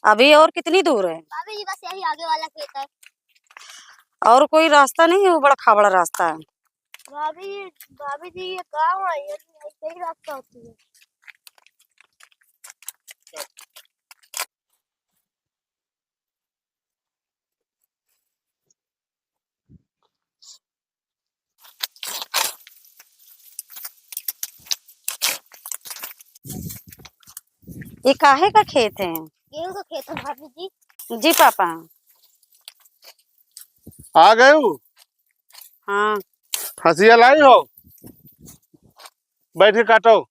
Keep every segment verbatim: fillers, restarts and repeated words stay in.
अभी और कितनी दूर है? भाभी जी, बस यही आगे वाला खेत है। और कोई रास्ता नहीं है, वो बड़ा खाबड़ा रास्ता है। भाभी, भाभी जी, ये गाँव है, ये ऐसे ही रास्ता होती है। ये काहे का खेत है? गेहूं का खेत है भाभी जी। जी पापा। आ गए हो? हाँ। हंसिया लाई हो? बैठ के काटो।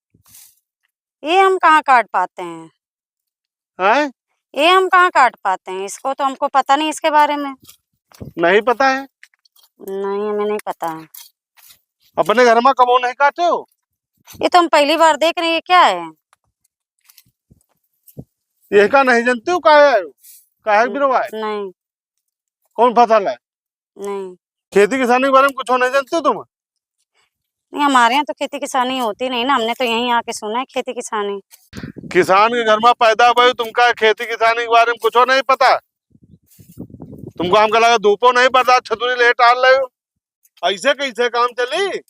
ये हम कहाँ काट पाते हैं? हैं? ये हम कहाँ काट पाते हैं? इसको तो हमको पता नहीं इसके बारे में। नहीं पता है? नहीं, हमें नहीं पता है। अपने घर में कबो नहीं काटे हो? ये तो हम पहली बार देख रहे हैं, ये क्या है? ये का नहीं जानते हो, काहे आयो? काहे के बिरवा है? नहीं। कौन फसल है? नहीं। खेती किसानी के बारे में कुछ नहीं जानते हो तुम? नहीं, हमारे यहाँ तो खेती किसानी होती नहीं ना, हमने तो यहीं आके सुना है खेती किसानी। किसान के घर में पैदा भए, तुमका खेती किसानी के बारे में कुछ नहीं पता? तुमको हमका लगा धूपो नहीं बर्दाश्त, छतुरी ले टाल रहे हो, ऐसे कैसे काम चली?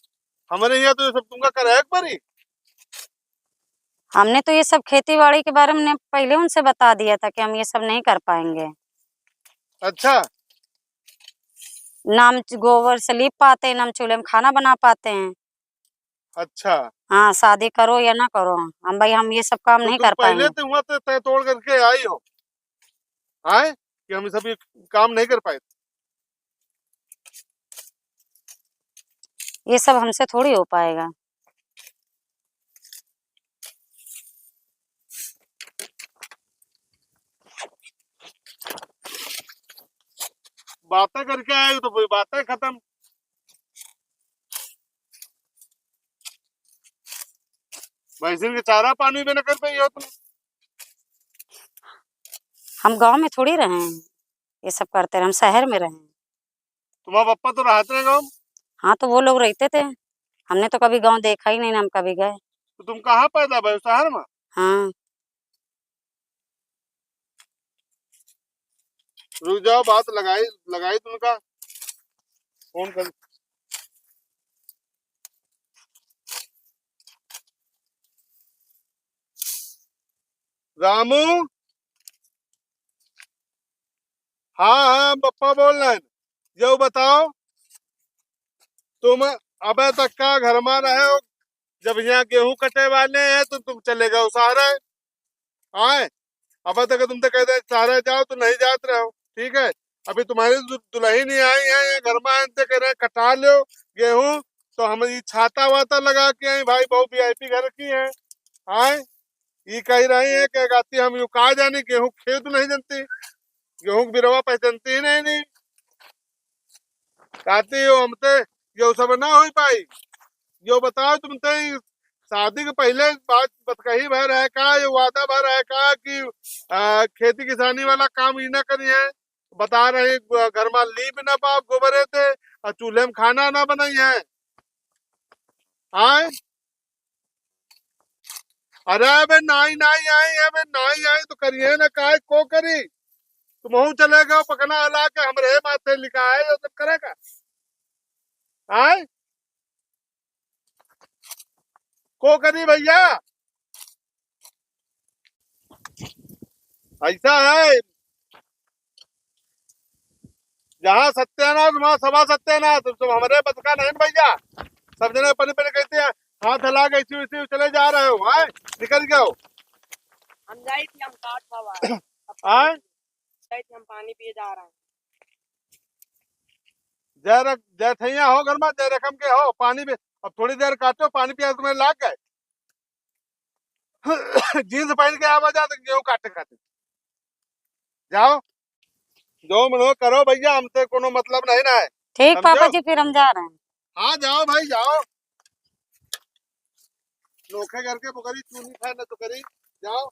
हमारे यहाँ तो ये सब तुमका करे के पड़ी। हमने तो ये सब खेती बाड़ी के बारे में पहले उनसे बता दिया था कि हम ये सब नहीं कर पाएंगे। अच्छा। ना हम च-, गोबर से लीप पाते हैं, ना हम चूल्हे में खाना बना पाते हैं। अच्छा। हाँ, शादी करो या ना करो, हम भाई, हम ये सब काम तो नहीं तुम कर पहले पाएंगे। तो वहाँ से तय तोड़ करके आई हो, आए कि हम ये सब ये काम नहीं कर पाए। ये सब हमसे थोड़ी हो पाएगा। बातें करके आए हो तो फिर बातें खत्म। भैंसिन के चारा पानी भी न कर पाई हो तुम। हम गांव में थोड़ी रहे हैं, ये सब करते रहे, हम शहर में रहे हैं। तुम्हारा पप्पा तो रहते रहे गाँव? हाँ, तो वो लोग रहते थे, हमने तो कभी गाँव देखा ही नहीं ना, हम कभी गए। तो तुम कहाँ पैदा भए, शहर में? हाँ। रुक जाओ, बात लगाई, लगाई तुमका। फोन कर। रामू, हाँ, हाँ, पप्पा बोल रहे हैं। यो बताओ, तुम अबे तक का घर में रहे हो? जब यहाँ गेहूं कटे वाले हैं तो तुम चले गए शहर। आए, अबे तक तुम तो कहते हैं शहर जाओ तो नहीं जात रहे हो, ठीक है? अभी तुम्हारी दु-, दुल्हन ही आई है, ये घर में आए तो कह रहे हैं कटा लो गेहूं, तो हम ये छाता वाता लगा के आई भाई, बहुत वीआईपी घर की है। आए, ये कह रही है कि कहती हम यू का जानी, गेहूं खेत नहीं जानती, गेहूं की बिरवा पहचानती ही नहीं, नहीं। कहती हो हमते यो सब ना हो पाई। यो बताओ तुमते ई शादी के पहले बात बतकही भर है का, ये वादा भर है का कि, आ, खेती किसानी वाला काम ही ना करी है? बता रहे, ग-, घर में लीप ना पाओ गोबरे से और चूल्हे में खाना ना बनाई है। आए? अरे अबे नाई, नाई आई, अबे नाई आई तो करिए ना, काय को करी? तुमहू चले गए पकना हला के, हमरे माथे लिखा है, यो सब करेगा। आए? को करी भैया? ऐसा है, जहाँ सत्यानाश, वहाँ सभा सत्यानाश। तुम सब हमरे बस का नहीं भैया। सब जने अपने अपने कहते हैं, हाथ हला के इसी, इसी चले जा रहे हो, हैं? निकल गए हो। हम जाई थी, हम काट पावा। आए? जाई थी, हम पानी पिए जा रहे हैं। जय रख-, जय थैया हो घर में, जय रकम के हो, पानी भी, अब थोड़ी देर काटो, पानी पिया तुम्हें लाग गए। जींस पहन के आवा जा तो गेहूं काटे खातिर। जाओ, जो मनो करो भैया, हमसे कोनो मतलब नहीं ना है। ठीक समझो? पापा जी, फिर हम जा रहे हैं। हाँ, जाओ भाई, जाओ। नोखे करके बुकरी चूनी खाए ना तो करी, जाओ।